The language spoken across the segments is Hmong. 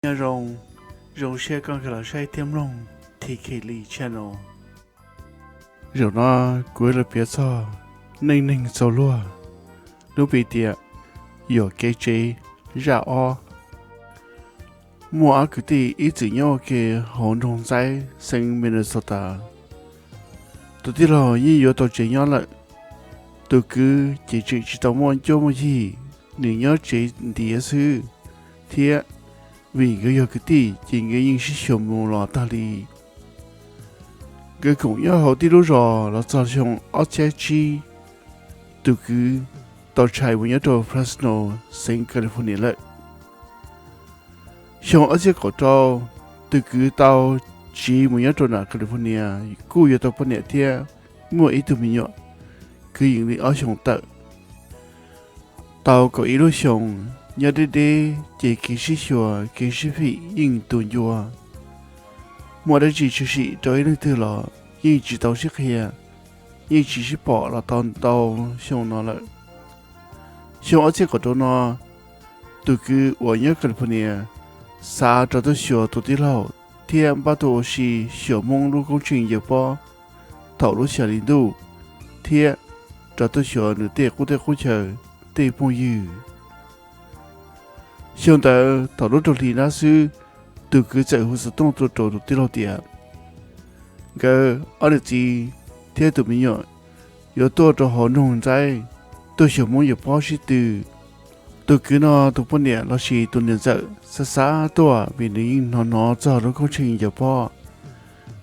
Nyob zoo, zoo siab koj nkag los saib thiab mloog T K Lee Channel. Zaum no kuv yuav los piav txog neej neeg txaus luag, lub npe tias Yuam Kev Tsev zaj ob. Muaj ob kwv tij ib txwm nyob ua ke hauv nroog Ntxaib, xeev Minnesota. Tus tij laug yeej yuav tau tsev nyob lawm. Tus kwv ces tseem tsis tau muaj cuab muaj yig, nws nyob tsev ntiav xwb, thiab vim nkawd yog kwv tij ces nkawd yeej sib xyuas mus los tag li. Nkawd koom nyob hauv tib lub zos los txog xyoo ob txhiab tsib, tus kwv tau tshais mus nyob rau Fresno, xeev California lawm. Xyoo ob txhiab kaum rau, tus kwv tau tsiv mus nyob rau nram California, kuj yuav tau poj niam thiab muaj ib tug me nyuam, kwv yees li ob xyoos tawm. Tau kaum ib lub xyoos nyob deb deb ces kev sib xyuas kev sib fim yeej tu ncua. Muaj dab tsi tshwm sim rau ib leej twg los yeej tsis tau sib qhia, yeej tsis sib pom los tau ntau xyoo no lawm. Xyoo ob txhiab kaum rau no, tus kwv uas nyob California xav rov tuaj xyuas tus tij laug thiab npaj tuaj ua si xyuas Hmoob lub koob tsheej yawg pob thaum lub xya hli ntuj, thiab rov tuaj xyuas nws tej qub teb qub chaw, tej phooj ywg. Xyoo ntawd thaum lub rau hli nab xwb, tus kwv txawm hu xov tooj tuaj rau tus tij laug tias nkawd ob niam txiv thiab tus me nyuam yuav tuaj rau hauv nroog Ntxaib tuaj xyuas Hmoob yawg pob sib tw. Tus kwv no tus poj niam lossis tus niam ntxawm xav xav tuaj vim nws yeej hnov hnov txog lub koob tsheej yawg pob,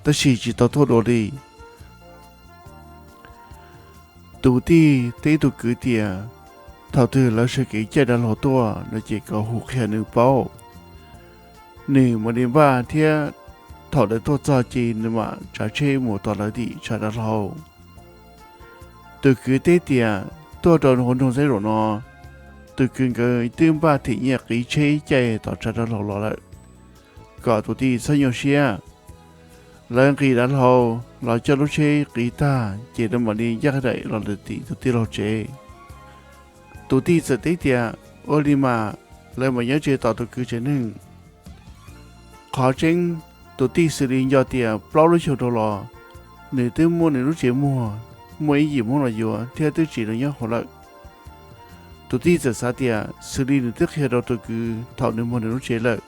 tab sis tsis tau tuaj dua li. Tus tij teb tus kwv tias thaum twg lawv sawv kev caij dav hlau tuaj no ces kom hu qhia nws paub, nws mam li npaj thiab thaum lawv tuaj txog ces nws mam tsav tsheb mus tos lawv tim tshav dav hlau. Tus kwv teb tias tuaj rau hauv nroog Ntxaib zaum no, tus kwv nkawd twb npaj them nyiaj qiv tsheb caij tom tshav dav hlau los lawm, kom tus tij txhob nyuaj siab. Lawv nqis dav hlau los coj lub tsheb qiv tag ces lawv mam li ncaj qha daim los lawm tim tus tij laug tsev. Tus tij txawm teb tias ua li mas, lawv mam nyob tsev tos tus kwv tsev neeg. Qhov tseeb, tus tij xws li nco tias plaub lub xyoo dhau los, nws twb muaj nws lub tsev muag, muaj ib yim Hmoob los yuav thiab twb tsis los nyob hauv lawm. Tus tij txawm xav tias xws li nws twb qhia rau tus kwv thaum nws muag nws lub tsev lawm,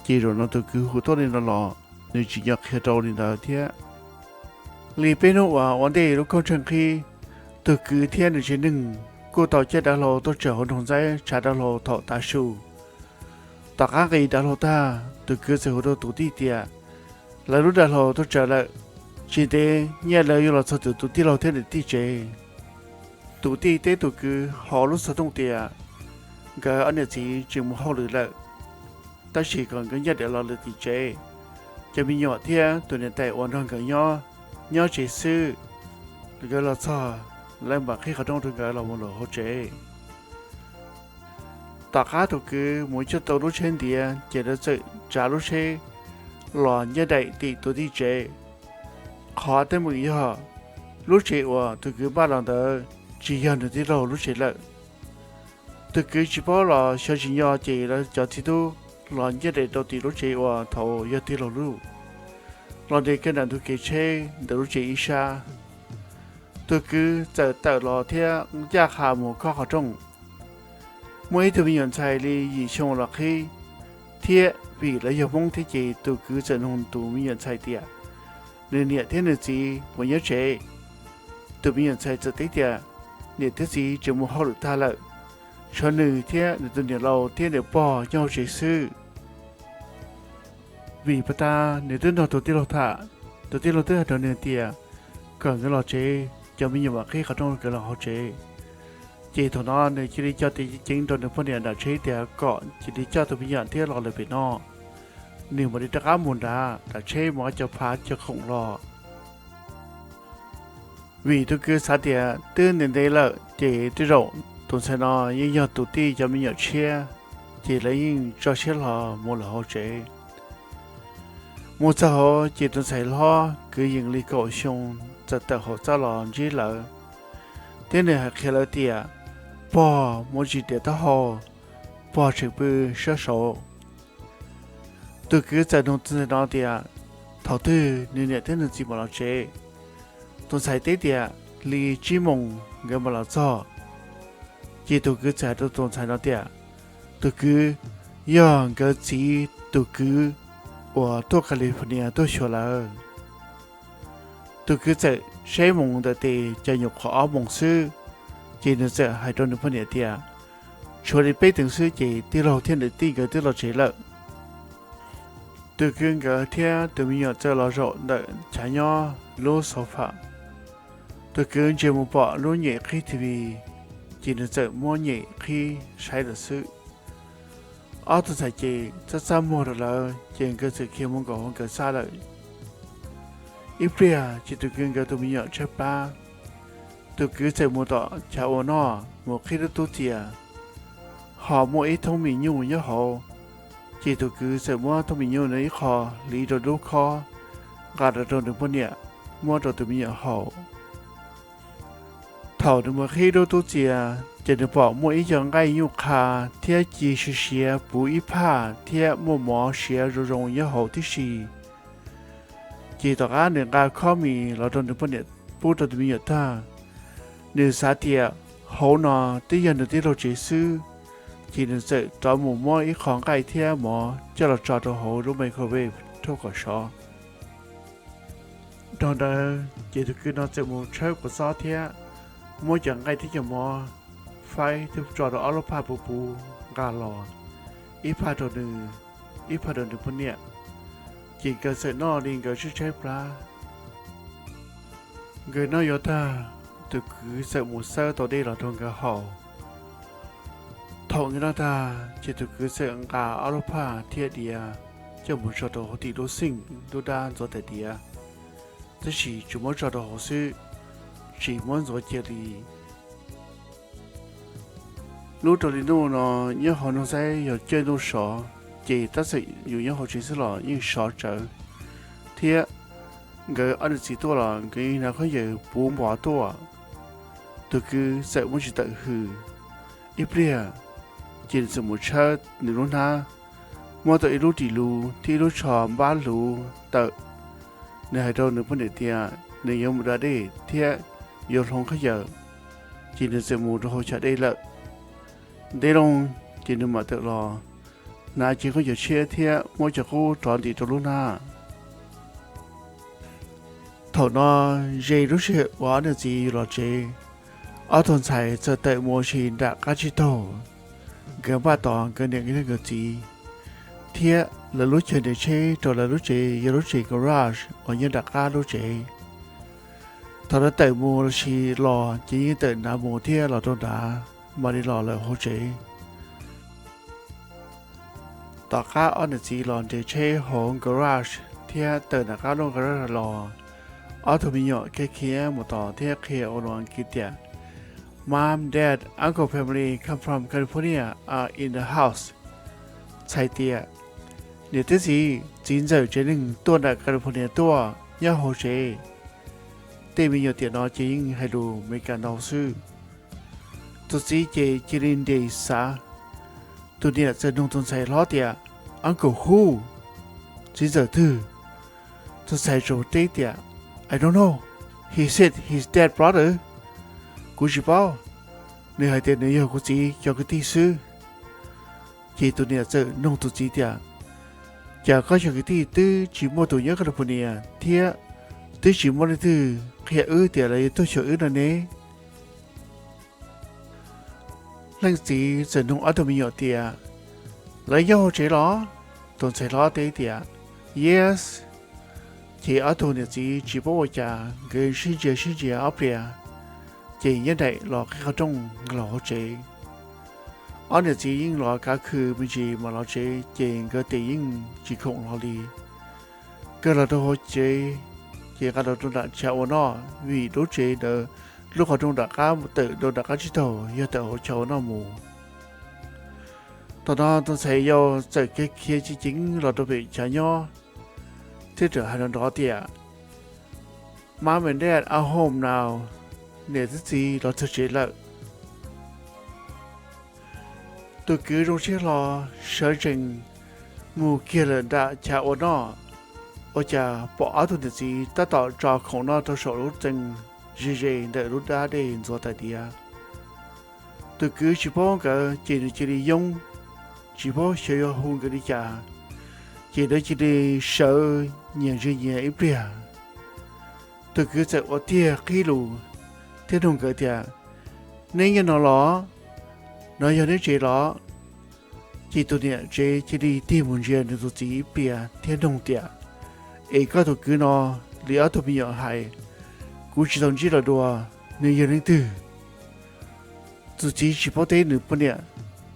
ces zaum no tus kwv hu tuaj li no los nws tsis nco qhia rau li ntawd thiab. Li peb hnub uas ua ntej lub koob tsheej qhib, tus kwv thiab nws tsev neeg kuj tau caij dav hlau tuaj tsaws hauv nroog Ntxaib tshav dav hlau thaum tav su. Tom qab nqis dav hlau tag, tus kwv txawm hu rau tus tij tias lawv lub dav hlau tuaj tsaws lawm, tsis ntev nyiaj lawv yuav los txog tus tij laug thiab niam tij tsev. Tus tij teb tus kwv hauv lub xov tooj tias nkawd ob niam txiv tseem mus hauj lwm lawm, tab sis kom nkawd ncaj daim los lawm tim tsev, cov me nyuam thiab tus niam tais uas nrog nkawd nyob, nyob tsev xwb. Nkawd los txog, lawv mam qhib qhov rooj rau nkawd los mus lawm hauv tsev. Tom qab tus kwv mus coj tau lub tsheb ntiav ces lawv txawm tsav lub tsheb los ncaj daim tim tus tij tsev. Qhov teeb meem yog lub tsev uas tus kwv npaj los ntawd tsis yog nws tij laug lub tsev lawm. Tus kwv tsis paub los xyov tsis nco ces lawv cov txiv tub los ncaj daim rau tim lub tsev uas thaum yog tij laug lub, los nres kiag nram ntug kev tsheb ntawm lub tsev ib sab. Tus kwv txawm tawm los thiab ncaj qha mus khob qhov rooj. Muaj ib tug me nyuam ntxhais li yim xyoo los qhib, thiab vim lawv yog Hmoob thiab ces tus kwv txawm nug tus me nyuam ntxhais tias nws niam thiab nws txiv puas nyob tsev. Tus me nyuam ntxhais txawm teb tias niam thiab txiv tseem mus hauj lwm tag lawm, tshuav nws thiab nws tus niam laus thiab niam pog nyob hauv tsev xwb. Vim puag ta nws twb nrog tus tij laug tham, tus tij laug twb hais rau nws tias kom nkawd los tsev, cov me nyuam mam qhib qhov rooj nkawd los hauv tsev. Ces thaum no nws cia li co tes ceev rau nws poj niam nram tsheb tias kom cia li coj tus me nyuam thiab los lawm pem no. Nws mam li rov qab mus nrad nram tsheb mus nqa cov phav cov khoom los. Vim tus kwv xav tias twb ntev ntev lawm ces tej zaum tus ntxhais no yeej yog tus tij cov me nyuam tshiab, ces lawv yeej tso siab hlo mus lawm hauv tsev. Mus txog hauv ces tus ntxhais hlob kwv yees li kaum xyoo txawm tawm hauv txaj los ntsib lawv, thiab nws hais qhia lawv tias pog mus tsis tiav taub hau, pog tseem pw sab saud. Tus kwv txawm nug tus ntxhais no tias thaum twg nws niam thiab nws txiv mam los tsev. Tus ntxhais teb tias li tsib moos nkawd mam los txog. Ces tus kwv txawm hais rau tus ntxhais no tias tus kwv, yog nkawd txiv tus kwv uas tuaj California tuaj xyuas lawm. Tus kwv txawm saib moos ntawm tes cas nyuam qhuav ob moos xwb, ces nws txawm hais rau nws poj niam tias tshuav li peb teev xwb ces tij laug thiab niam tij nkawd twb los tsev lawm. Tus kwv nkawd thiab tus me nyuam txawm los zaum ntawm chav nyob lub sofa. Tus kwv ntsia mus pom lub nyem qhib T V, ces nws txawm muab nyem qhib saib lawm xwb. Ob tug ntxhais ces txaj txaj muag rau lawv, ces nkawd txawm khiav mus nkaum hauv nkawd xab lawm. Ib pliag ces tus kwv nkawd tus me nyuam tshaib plab. Tus kwv txawm mus tom chav ua noj mus qhib lub tub txias, ho muaj ib thoob mis nyuj nyob hauv. Ces tus kwv txawm muab thoob mis nyuj no ib qho hliv rau lub khob, nqa los rau nws poj niam, muab rau tus me nyuam haus. Thaum nws mus qhib lub tub txias, ces nws pom muaj ib co nqaij nyuj qha thiab ci siav siav puv ib phaj thiab muaj mov siav zoo zoo nyob hauv tib si. Ces tom qab nws nqa khob mis los rau nws poj niam pub rau tus me nyuam tag, nws xav tias hauv no twb yog nws tij laug tsev xwb, ces nws txawm rov mus muab ib qho nqaij thiab mov coj los tso rau hauv lub microwave rau kom sov. Dhau ntawd ces tus kwv no txawm mus tshawb kua txob thiab muab cov nqaij thiab cov mov faib thiab tso rau ob lub phaj puv puv nqa los, ib phaj rau nws, ib phaj rau nws poj niam. Ces nkawd txawm noj li nkawd tshaib tshaib plab. Nkawd noj yuav tag, tus kwv txawm mus xawb tau dej los rau nkawd haus. Thaum nkawd noj tag ces tus kwv txawm nqa ob lub phaj thiab diav coj mus tso rau hauv tim lub xeej lub dab ntxuav tais diav, tab sis tsuas muab tso rau hauv xwb, tsis muab ntxuav cia li. Lub rau li nuj no nyob hauv nroog Xaib yog caij ntuj sov, ces tab txawm yus nyob hauv tsev xwb los yeej sov tsawv, thiab nkawd ob niam txiv tuaj los nkawd yeej hnav khaub ncaws puv npo tuaj. Tus kwv txawm muab tsis tawm hws. Ib pliag ces nws txawm mus tshawb nws lub hnab, muab tau ib lub ris luv thiab ib lub tsho npab luv tawm. Nws hais rau nws poj niam tias nws yuav mus da dej thiab yuav hloov khaub ncaws, ces nws txawm mus rau hauv chav dej lawm. Ntev loo ces nws mam tawm los, hnav cev khaub ncaws tshiab thiab muab cov qub rov ntim rau lub hnab. Thaum no ze lub sij hawm uas ob niam txiv los tsev, ob tug ntxhais txawm tawm mus ua si nram qab tsib taug. Nkawd npaj tos nkawd niam thiab nkawd txiv, thiab lawv lub chaw nres tsheb rau lawv lub tsev yog lub tsev garage uas nyob nram qab lub tsev. Thaum lawv tawm mus los sis los ces yeej tawm nrav mus thiab los rau nrav, mam li los lawm hauv tsev. Tom qab ob niam txiv los nres tsheb hauv garage thiab tawm nram qab lub garage los, ob tug me nyuam khiav khiav mus tos thiab qhia ua luam Askiv tias, Mom, Dad, Uncle, family come from California are in the house. Txhais tias niam thiab txiv, txiv ntxawm tsev neeg tuaj nram California tuaj, nyob hauv tsev. Tej me nyuam tiam no ces yeej hais lus Meskas ntau xwb. Tus txiv ces cia li nres xav. Tus niam txawm nug tus ntxhais hlob tias, Uncle who? Txiv ntxawm twg? Tus ntxhais teb tias, I don't know. He said he's dad brother. Kuv tsis paub. Nws hais tias nws yog kuv txiv cov kwv tij xwb. Ces tus niam txawm nug tus txiv tias, Cas koj cov kwv tij twb tsis muaj tus nyob California thiab twb tsis muaj leej twg qhia wb tias lawv yuav tuaj xyuas wb no ne? Leej txiv txawm nug ob tug me nyuam tias, Lawv nyob hauv tsev los? Tus ntxhais hlob teb tias, Yes. Ces ob tug niam txiv tsis paub ua cas, nkawd sib ntsia sib ntsia ob pliag, ces nyob nraim los qhib qhov rooj los hauv tsev. Ob niam txiv yeej los kav khw me ntsis mam los tsev, ces nkawd tes yeej tsis khoom hlo li. Nkawd los rau hauv tsev, ces nqa los rau nram chav ua noj, vim lub tsev ntawd lub qhov rooj nram qab tawm rau nram qab tsib taug yog tawm hauv chav ua noj mus. Thaum no tus ntxhais yau txawm khiav khiav ceev ceev los rau pem chav nyob, thiab txawm hais nrov nrov tias, Mom and Dad are home now. Niam thiab txiv los txog tsev lawm. Tus kwv zoo siab hlo, sawv tsees, mus kiag lawm nram chav ua noj, ua cas pom ob tug niam txiv tab tom tso khoom noj rau saum lub txee ze ze ntawm lub dab dej ntxuav tais diav. Tus kwv tsis paub nkawd ces nws cia li yoob, tsis paub xyov yuav hu nkawd li cas, ces nws cia li sawv nyias ntsia nyias ib pliag. Tus kwv txawm ua tiag qhib lus thiab nug nkawd tias, Neb nyob no los? No yog neb tsev los? Ces tus niam tsev cia li tig mus ntsia nws tus txiv ib pliag thiab nug tias, Es koj tus kwv no li ob tug me nyuam hais, kuv tsis tau ntsib los dua, nws yog leej twg? Tus txiv tsis paub teb nws poj niam,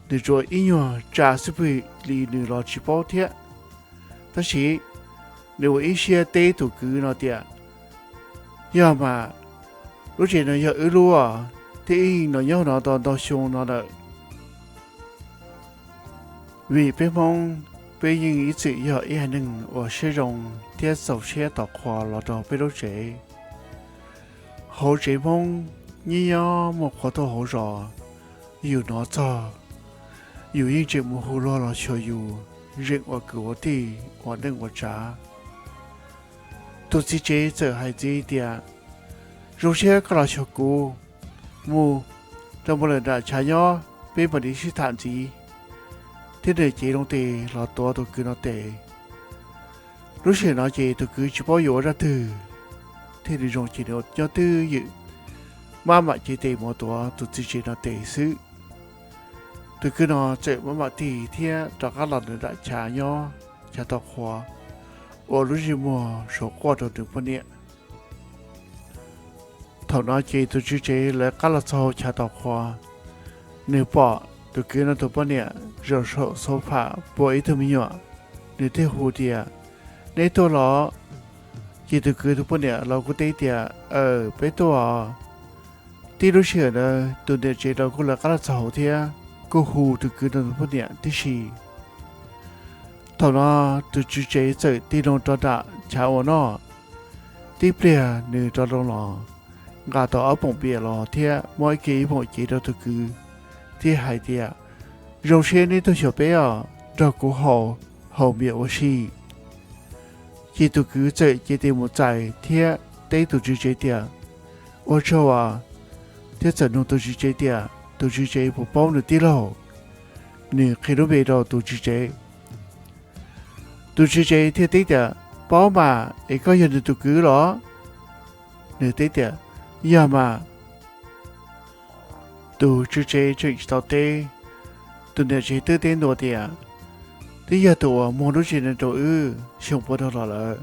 nws tsuas ib nyuag tsa xwb pwg li nws los tsis paub thiab. Tab sis nws ua ib siab teb tus kwv no tias, Yog mas, lub tsev no yog wb lub, thiab wb yeej los nyob no tau ntau xyoo no lawm. Vim peb Hmoob, peb yeej ib txwm yog ib haiv neeg uas siab zoo thiab txaus siab tos qhua los rau peb lub tsev. Hauv tsev Hmoob nyob nyob muaj qhua tuaj hauv zos, yus hnov txog, yus yeej tseem mus hu luag los xyuas yus, zeem ua kwv ua tij ua neej ua tsav. Tus txiv tsev txawm hais ntxiv tias, Zoo siab koj los xyuas kuv, mus rau mus lawm nram chav nyob, peb mam li sib tham ntxiv. Thiab nws cev loo tes los tuav tus kwv no tes. Lub sij hawm no ces tus kwv tsis paub yuav ua zaj twg, thiaj li zoo ces nws nyob twj ywm, maj mam cev tes mus tuav tus txiv tsev no tes xwb. Tus kwv no txawm maj mam tig thiab rov qab los nws nram chav nyob, chav tos qhua, ua lub ntsej muag saum quaj rau nws poj niam. Thaum no ces tus tswv tsev lawv qab los txog chav tos qhua, nws pom tus kwv no tus poj niam zaum saum sofa puag ib tug me nyuam, nws thiaj hu tias, Neb tuaj los? Ces tus kwv tus poj niam los kuj teb tias, Aw, peb tuaj os. Tib lub sij hawm ntawd tus niam tsev los kuj lawv qab los txog hauv thiab kuj hu tus kwv no tus poj niam tib si. Thaum no tus tswv tsev txawm tig loo rau nram chav ua noj, tib pliag nws rov loo los, nqa tau ob poom piam los thiab muab ib ke ib poom cev rau tus kwv, thiab hais tias, Zoo siab neb tuaj xyuas peb os, nrog kuv haus, haus piam ua si. Ces tus kwv txawm cev tes mus txais thiab teb tus tswv tsev tias, Ua tsaug as, thiab txawm nug tus tswv tsev tias tus tswv tsev puas paub nws tij laug, nws qhia lub npe rau tus tswv tsev. Tus tswv tsev thiaj teb tias, Paub mas, es koj yog nws tus kwv los? Nws teb tias, Yog mas. Tus tswv tsev tseem tsis tau teb, tus niam tsev twb teb ntua tias, Twb yog tus uas muag lub tsev no rau wb xyoo puav dhau los lawm.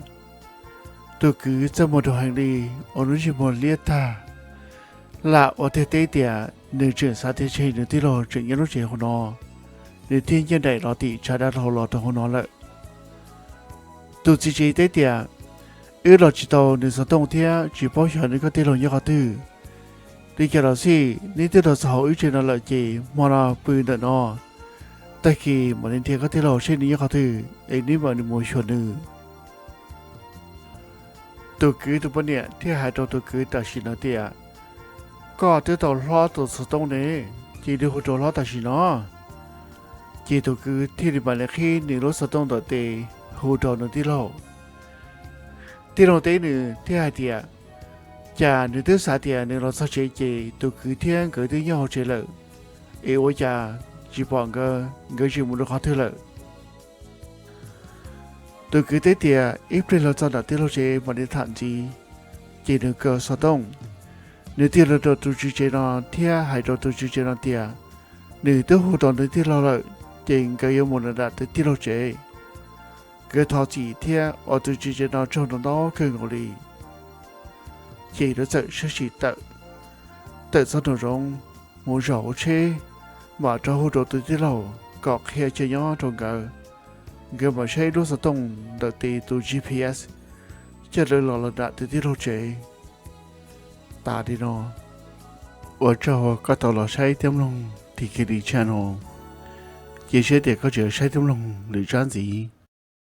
Tus kwv txaj muag rau heev li, ua lub ntsej muag liab tag, lam ua tiag teb tias nws tseem xav tias ntshe nws tij laug tseem nyob lub tsev hauv no, nws thiaj ncaj nraim los tim tshav dav hlau los rau hauv no lawm. Tus txiv tsev teb tias, Wb los tsis tau nws xov tooj thiab tsis paub xyov nws koj tij laug nyob qhov twg. Li cas los xij, neb twb los txog hauv wb tsev no lawm ces hmo no pw ntawm no, tag kis mam li nrhiav koj tij laug seb nws nyob qhov twg es neb mam li mus xyuas nws. Tus kwv tus poj niam thiaj hais rau tus kwv tam sim no tias, Koj twb tau hlob tus xov tooj ne, cia li hu rau hlob tam sim no. Ces tus kwv thiaj li mam li qhib nws lub xov tooj ntawm tes hu rau nws tij laug. Tij laug teb nws thiaj hais tias, Cas nws twb xav tias nws los txog tsev ces tus kwv thiab nkawd twb nyob hauv tsev lawm, es ua cas tsis pom nkawd, nkawd tseem mus rau qhov twg lawm? Tus kwv teb tias ib pliag los txog nram tij laug tsev mam li tham ntxiv. Ces nws kaw xov tooj, nws tig los rau tus tswv tsev no thiab hais rau tus tswv tsev no tias nws twb hu rau nws tij laug lawm, ces nkawd yuav mus nram tus tij laug tsev. Nkawd thov txim thiab ua tus tswv tsev no tsaug ntau ntau kawg nkaus li. Ces lawv txawm sawv tsees tawm, tawm txog nraum zoov, mus zaum hauv tsheb, mam rov hu rau tus tij laug kom qhia chaw nyob rau nkawd. Nkawd mam saib lub xov tooj ntawm tes tus G P S coj lawv los los nram tus tij laug tsev. Tas li no. Ua tsaug koj tau los saib thiab mloog Tikili channel. Cia siab tias koj tseem saib thiab mloog lwm tsab ntxiv.